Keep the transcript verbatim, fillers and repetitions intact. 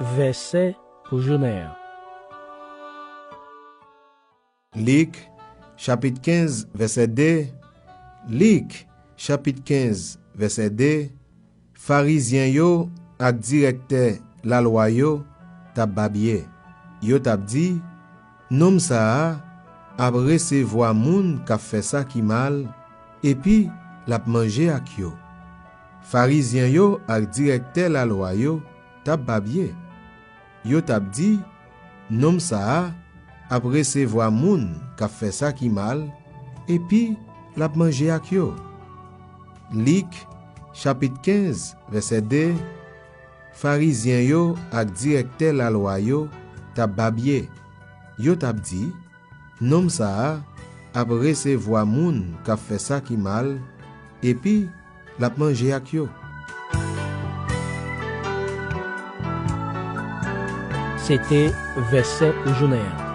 Vèsè pou jounen an. Lik, chapit kenz, vèsè de. Lik, chapit kenz, vèsè de. Farizyen yo ak dirèktè lalwa yo t ap babye. Yo t ap di, "Nonm sa a ap resevwa moun k ap fè sa ki mal, epi l ap manje ak yo." Farizyen yo ak dirèktè lalwa yo t ap babye. Yo t ap di, "Nonm sa a ap resevwa moun k ap fè sa ki mal, epi l ap manje ak yo." Lik, chapit kenz, vèsè de. Farizyen yo ak dirèktè lalwa yo t ap babye. Yo t ap di, "Nonm sa a ap resevwa moun k ap fè sa ki mal, epi l ap manje ak yo." Se te vèsè pou jounen an.